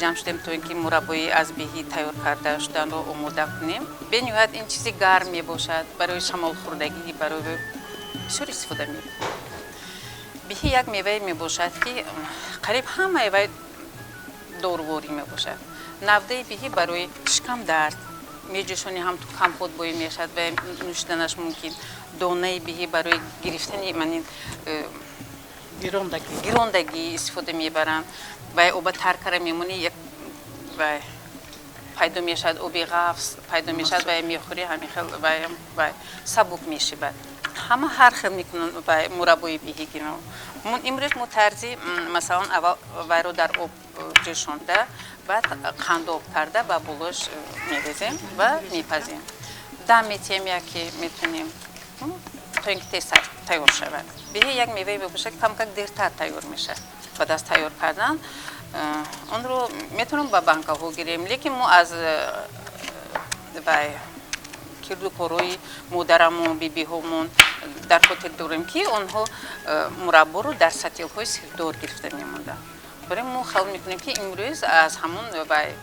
Ҷамъ шудем, то ин ки мураббои аз беҳӣ тайёр карда шуданро омода кунем. Бениҳоят ин чизи гарм мебошад, барои шамолхӯрдагӣ, барои бисёр истифода мебарем. Беҳӣ як мевае мебошад, ки қариб ҳамаи вай доруворӣ мебошад. Навдаи беҳӣ барои шикамдард меҷӯшонӣ, ҳам ту компот боӣ мешавад ва нӯшиданаш мумкин. Донаи беҳӣ барои гирифтани манин гирондагӣ. Гирондагӣ истифода мебаранд. Вай оба тар кара мемонӣ, як вай пайдо мешавад, оби ғафс пайдо мешавад, вай мехӯрӣ, ҳамин хел вай сабук мешибад. Ҳама ҳар хел мекунанд вай мураббои беҳигино. Имрӯз мо тарзи, масалан, аввал вайро дар об ҷӯшонда, баъд қандоб карда, ба болош мерезем ва мепазем, дам метиҳем, яке метунем, то ин ки тезтар тайёр шавад. Беҳи як мевае мебошад, ки камкак дертар тайёр мешавад. Баъд аз тайёр кардан онро метавонем ба банкаҳо гирем, лекин мо аз вай кирду корҳои модарамон, бибиҳомон дар хотир дорем, ки онҳо мурабборо дар сатилҳои сирдор гирифта мемонданд. Барои мо хаёл мекунем, ки имрӯз аз ҳамон вай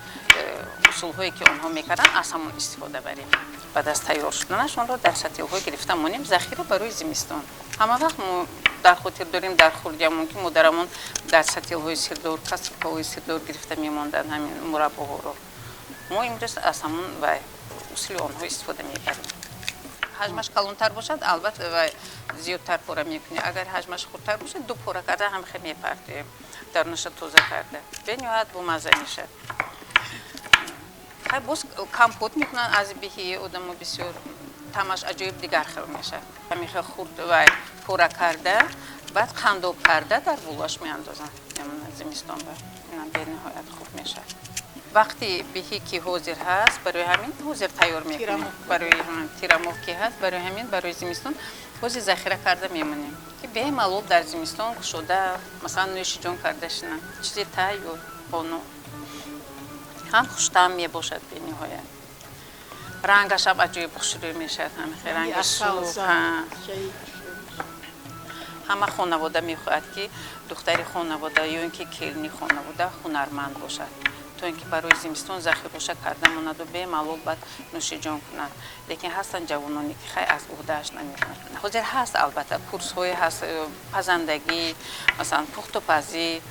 усулҳое, ки онҳо мекарданд, аз ҳамон истифода барем. Баъд аз тайёр шуданаш онро дар сатилҳо гирифта монем, захира барои зимистон. Ҳама вақт мо дар хотир дорем, дар хурдиамон, ки модарамон дар сатилҳои сирдор, кастрюлкаҳои сирдор гирифта мемонданд ҳамин мураббоҳоро. Мо имрӯз аз ҳамон вай усули онҳо истифода мебарем. Ҳаҷмаш калонтар бошад, албатта, вай зиёдтар пора мекунӣ. Агар ҳаҷмаш хурдтар бошад, ду пора карда, ҳамхел мепартоем, дарунаша тоза карда, бениҳоят бомазза мешавад. Хай, боз компот мекунанд аз беҳи одамо, бисёр таъмаш аҷоиб дигар хел мешавад. Ҳамин хел хурд вай пора карда, баъд қандоб карда, дар болоаш меандозанд, мемонад зимистон ба инам бениҳоят хуб мешавад. Вақти беҳӣ ки ҳозир ҳаст, барои ҳамин ҳозир тайёр мекунем, барои тирамоҳ ки ҳаст. Барои ҳамин барои зимистон ҳозир захира карда мемонем, ки бемалол дар зимистон кушода, масалан, нӯшиҷон карда шинанд. Чизи тайёр қону ҳам хуштаъм мебошад, бениҳоят рангашам аҷоиб хушрӯй мешавад, ҳамихел ранги сурх. Ҳама хонавода мехоҳад, ки духтари хонавода ё ин ки келини хонавода ҳунарманд бошад, то ин ки барои зимистон захираша карда монаду бемалол баъд нӯшиҷон кунад. Лекин ҳастанд ҷавононе, ки хай аз уҳдааш наметавонанд. Ҳозир ҳаст, албатта, курсҳое ҳаст, пазандагӣ, масалан, пухтупазӣ.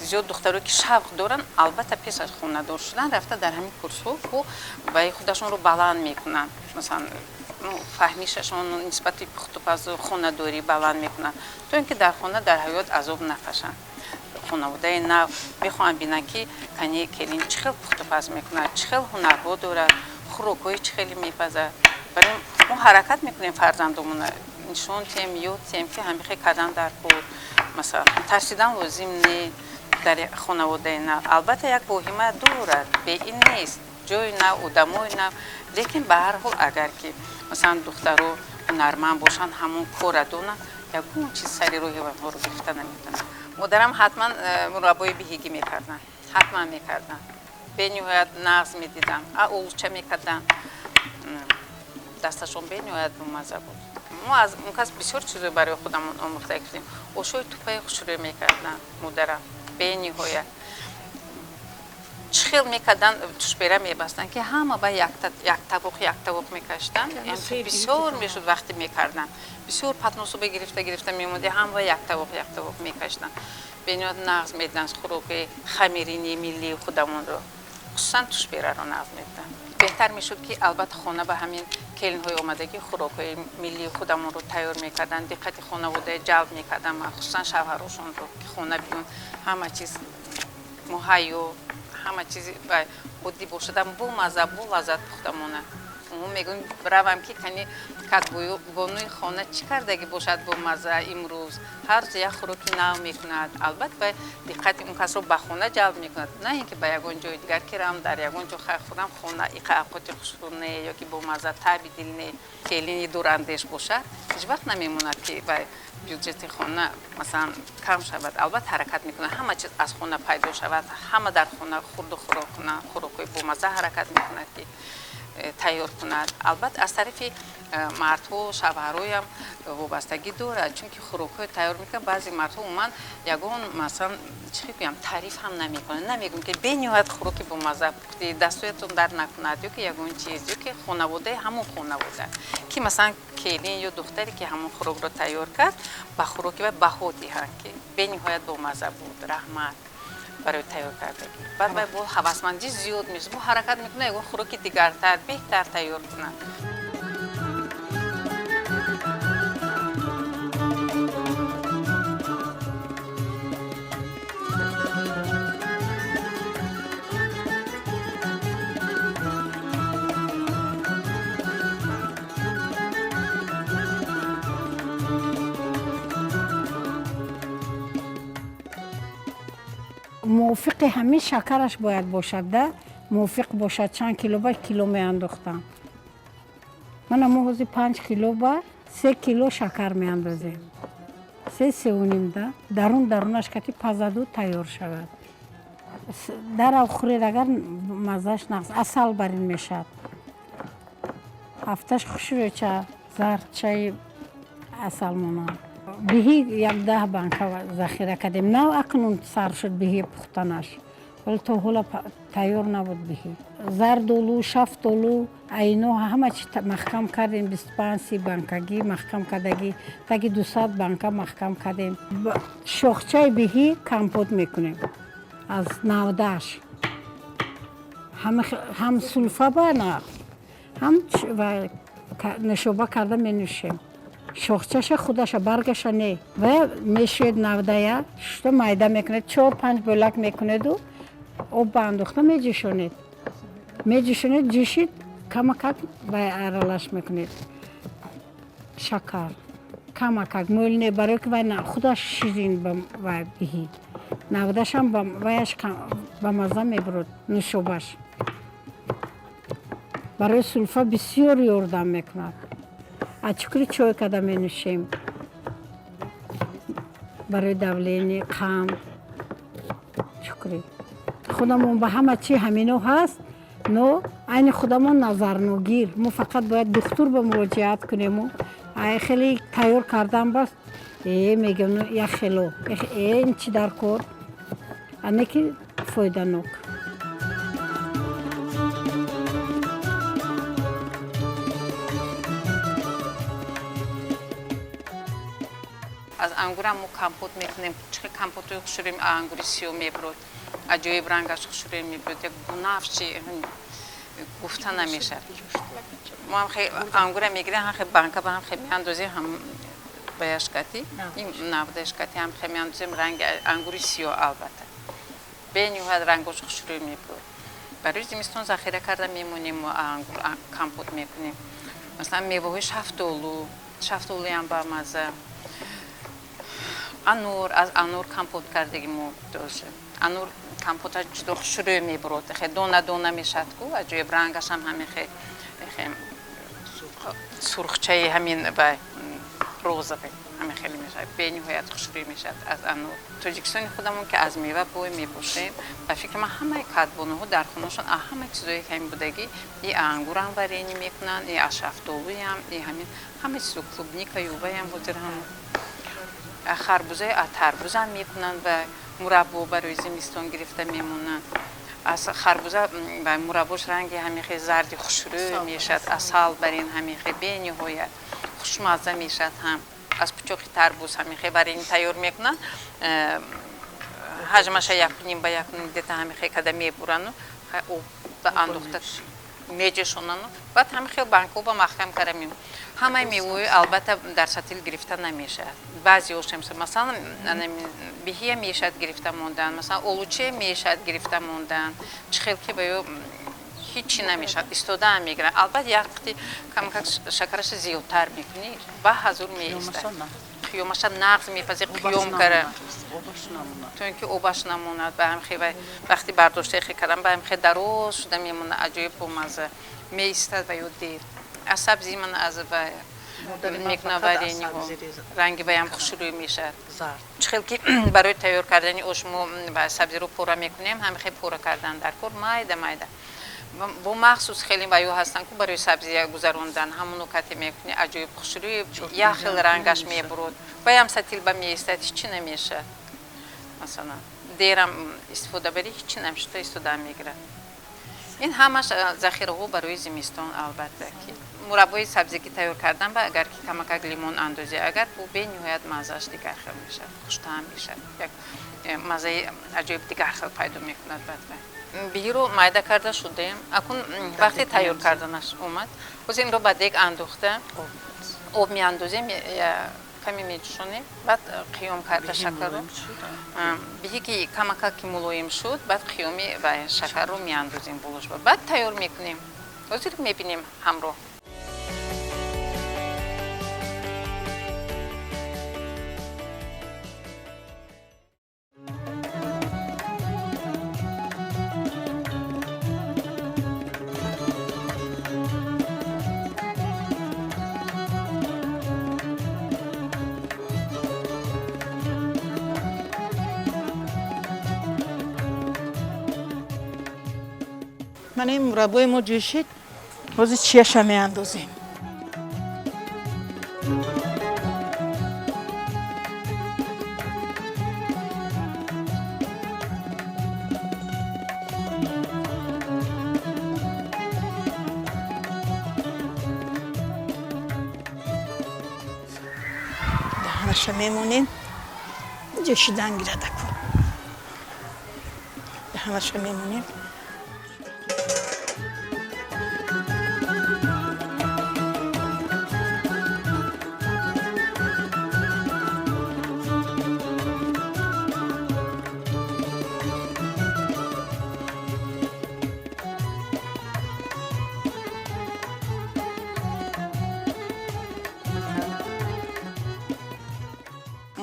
Зиёд духтаро, ки шавқ доранд, албатта, пеш аз хонадор шудан рафта, дар ҳамин курсҳо ваи худашонро баланд мекунанд, масалан, фаҳмишашон нисбати пухтупазу хонадорӣ баланд мекунанд, то ин ки дар хона, дар ҳаёт азоб накашанд. Хонаводаи нав мехоҳанд бинанд, ки кани келин чӣ хел пухтупаз мекунад, чӣ хел ҳунарҳо дорад, хӯрокҳои чӣ хеле мепазад. Барои мо ҳаракат мекунем, фарзандомона нишон тиҳем, ёд тиҳем, ки ҳамихел кардан дар кор, масалан, тарсидан лозим не. Дар хонаводаи нав, албатта, як воҳима дорад, бе ин нест, ҷои нав, одамои нав, лекин ба ҳар ҳол, агар ки, масалан, духтаро ҳунарманд бошанд, ҳамон корра донанд, ягон чиз сари роҳи онҳоро гирифта наметавонад. Модарам ҳатман мураббои беҳигӣ мекарданд, ҳатман мекарданд, бениҳоят нағз медидам, олуча мекарданд, дасташон бениҳоят бомазза буд. Мо аз он кас бисёр чизо барои худамон омӯхта гирифтем. Ошои тупаи хушрӯй мекарданд модарам, бениҳоят чӣ хел мекарданд, тушбера мебастанд, ки ҳама ба як табоқ, як табоқ мекашиданд, бисёр мешуд. Вақте мекарданд, бисёр патносуба гирифта гирифта мемонди, ҳама як табоқ, як табоқ мекашиданд. Бениҳоят нағз медиданд хӯроки хамирини миллии худамонро, хусусан тушбераро нағз медиданд. Беҳтар мешуд, ки, албатта, хона ба ҳамин келинҳои омадагӣ хӯрокҳои миллии худамонро тайёр мекарданд, диққати хонаводаи ҷалб мекарданд, махсусан шавҳарошонро, ки хона биён, ҳама чиз муҳайё, ҳама чизи оддӣ бошадам, бо мазза, бо лаззат пухта монад. Мо мегӯем, равам, ки кани кадбонуи хона чӣ кардагӣ бошад бо мазза имрӯз, ҳар рӯз як хӯроки нав мекунад. Албатта, ба диққати он касро ба хона ҷалб мекунад, на ин ки ба ягон ҷои дигар, ки равам, дар ягон ҷо хай хӯрам, хона иқа авқоти хушрӯ не ё ки бо мазза таби дил не. Келини дурандеш бошад, ҳеҷ вақт намемонад, ки вай бюҷети хона, масалан, кам шавад. Албатта, ҳаракат мекунад, ҳама чиз аз хона пайдо шавад, ҳама дар хона хурду хӯрок кунанд, хӯрокҳои бомазза. Ҳаракат мекунад, ки Тайёр кунад. Албатта, аз тарафи мардҳо, шавҳарҳоям вобастагӣ дорад, чунки хӯрокҳои тайёр мекунад. Баъзе мардҳо умуман ягон, масалан, чӣ гӯям, таъриф ҳам намекунанд, намегӯям, ки бениҳоят хӯроки бомазза пухтӣ, дастҳоятон дард накунад, ё ки ягон чиз, ё ки хонаводаи ҳамон хонавода, ки масалан келин ё духтаре, ки ҳамон хӯрокро тайёр кард, ба хӯроки вай баҳо диҳанд, ки бениҳоят бомазза буд, раҳмат барои тайёр кардагӣ. Баъд вай бо ҳавасмандӣ зиёд мешавад, бо ҳаракат мекунад, ягон хӯроки дигартар, беҳтар тайёр кунад. Мувофиқи ҳамин шакараш бояд бошад, да, мувофиқ бошад. Чанд кило ба кило меандохтам? Мана, мо ҳозир 5 кило ба 3 кило шакар меандозем, се, сеуним, да. Дарун дарунаш кати пазаду тайёр шавад. Дарав хӯред, агар маззаш нағз, асал бар ин мешавад. Ҳафташ хушрӯча, зардчаи асал монанд. Биҳӣ як 10 банка захира кардем. Нав акнун сар шуд биҳӣ пухтанаш, вале то ҳола тайёр набуд биҳӣ. Зардолу, шафтолу, айно, ҳама чи маҳкам кардем. 25, 30 банкагӣ маҳкам кардагӣ, таги 200 банка маҳкам кардем. Шохчаи биҳӣ компот мекунем аз навдааш, ҳам сулфа ба ҳам нӯшоба карда менӯшем. Шохчаша худаша, баргаша не. Ва мешӯед навдая, шушта майда мекунед, чор панҷ бӯлак мекунеду об ба андохта меҷӯшонед. Меҷӯшонед, ҷӯшид, камакак вай аралаш мекунед, шакар камакак, мӯл не, барое ки вай худаш ширин ба вай биҳӣ навдашам ваяш ба мазза мебурад. Нӯшобаш барои сулфа бисёр ёрдам мекунад. Аз чукри чой карда менӯшем, барои давление, қанд. Чукри худамон ба ҳама чи ҳамино ҳаст, но айни худамон назарногир. Мо фақат бояд духтур ба муроҷиат кунему ай хеле тайёр кардан бас э мегӯям, як хело э ин чи дар кор ане ки фоиданок. Аз ангурам мо компот мекунем. Чӣ компотои хушрӯем ангури сиёҳ мебурод, аҷоиб рангаш хушрӯй мебурод, як бунафши гуфта намешавад. Мо ҳам ангура мегирем, ҳам банка ба ҳам хе меандозем, ҳам баяшкати навдашкати ҳам хе меандозем. Ранги ангури сиёҳ, албатта, бениҳоят рангош хушрӯй мебурод. Барои зимистон захира карда мемонем, мо ангур компот мекунем. Масалан, меваҳои шафтолу, шафтолуям бамазза, анор, аз анор компот кардагӣ мо тоже. Анор компота ҷудо хушрӯй мебурод, хе дона дона мешавад ку, аҷоиб рангашам ҳамин хе сурхчаи ҳамин ба розовый ҳамин хеле мешавад, бениҳоят хушрӯй мешавад аз анор. Тоҷикистони худамон, ки аз мева бой мебошем, ба фикри ман, ҳамаи кадбонуҳо дар хонашон ҳамаи чизое ки ҳамин будагӣ, и ангурам варенье мекунанд, и аз шафтолуям, и ҳамин ҳамаи чизо, клубника юваям, ҳозир ҳам харбузаи тарбузам мекунанд ва мураббо барои зимистон гирифта мемонанд. Аз харбуза ва мураббош ранги ҳамин хел зарди хушрӯй мешавад, асал бар ин ҳамин хел бениҳоят хушмазза мешавад. Ҳам аз пучоқи тарбуз ҳамин хел варенье тайёр мекунанд, ҳаҷмаша якуним ба якуним дета ҳамин хел када мебурану об ба андохта меҷӯшонану баъд ҳамин хел банкҳо маҳкам карда мемонанд. Ҳамаи меваҳои, албатта, дар сатил гирифта намешавад. Баъзеошам, масалан, биҳия мешавад гирифта мондан, масалан, олуче мешавад гирифта мондан. Чӣ хел ки ба ё ҳичи намешавад, истодаам мегирад. Албатта, як вақти камакак шакараша зиёдтар мекунӣ, ба ҳазур меистад, қиёмаша нағз мепазӣ, қиём кара, то ин ки обаш намонад. Ба ҳам хел вақти бардошта хел кардан, ба ҳам хел дароз шуда мемонад, аҷоиб бомазза меистад. Ва ё дер аз сабзи ман аз мекунам вареньеҳо, ранги ваям хушрӯй мешавад. Чӣ хел ки барои тайёр кардани ош мо сабзиро пора мекунем, ҳамин хел пора кардан дар кор, майда майда. Бо махсус хеле ваё ҳастанд ку барои сабзия гузарондан, ҳамоно кате мекунӣ, аҷоиб хушрӯй, як хел рангаш мебурод. Ваям сатилба меистад, ҳичи намешавад. Масалан, дерам истифода барӣ, ҳичи намешуда, истода мегирад. Ин ҳамаш захираҳо барои зимистон. Албатта, ки мураббои сабзӣ ки тайёр кардан ба агар ки камакак лимон андозӣ, агар бу бениҳоят маззааш дигар хел мешавад, хуштаъм мешавад, як маззаи аҷоиб дигар хел пайдо мекунад. Баъд биҳиро майда карда шудем. Акун вақти тайёр карданаш омад. Боз инро ба дег андохта, об меандозем, каме меҷӯшонем, баъд қиём карда шакарро. Биҳи ки камакак ки мулоим шуд, баъд қиёми ва шакарро меандозем болош, баъд тайёр мекунем. Ҳозир мебинем ҳамроҳ. Мана ин мураббои мо ҷӯшид, ҳозир чияша меандозем. Даҳанаша мемонем, ҷӯшидан гирад аку. Даҳанаша мемонем.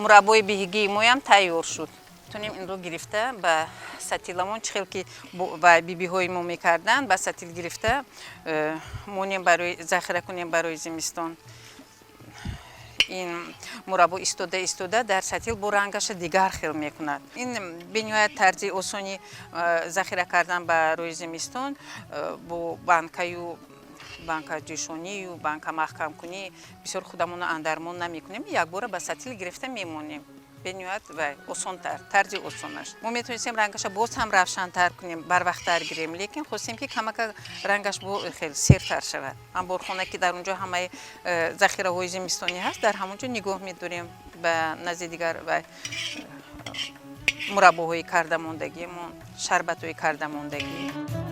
Мураббои биҳигии моям тайёр шуд. Метонем инро гирифта ба сатиламон, чӣ хел ки ба бибиҳои мо мекарданд, ба сатил гирифта монем, барои захира кунем барои зимистон. Ин мураббо истода истода дар сатил бо рангаша дигар хел мекунад. Ин бениҳоят тарзи осони захира кардан барои зимистон бо банкаю банка ҷӯшонию банка маҳкамкунӣ бисёр худамонро андармон намекунем, якбора ба сатил гирифта мемонем. Бениҳоят ва осонтар, тарзи осонаш. Мо метавонистем рангаша боз ҳам равшантар кунем, барвақттар гирем, лекин хостем, ки камака рангаш бо хел сертар шавад. Анборхона ки дар он ҷо ҳамаи захираҳои зимистонӣ ҳаст, дар ҳамон ҷо нигоҳ медорем ба назди дигар ва мураббоҳои кардамондагиамон, шарбатҳои кардамондагӣ.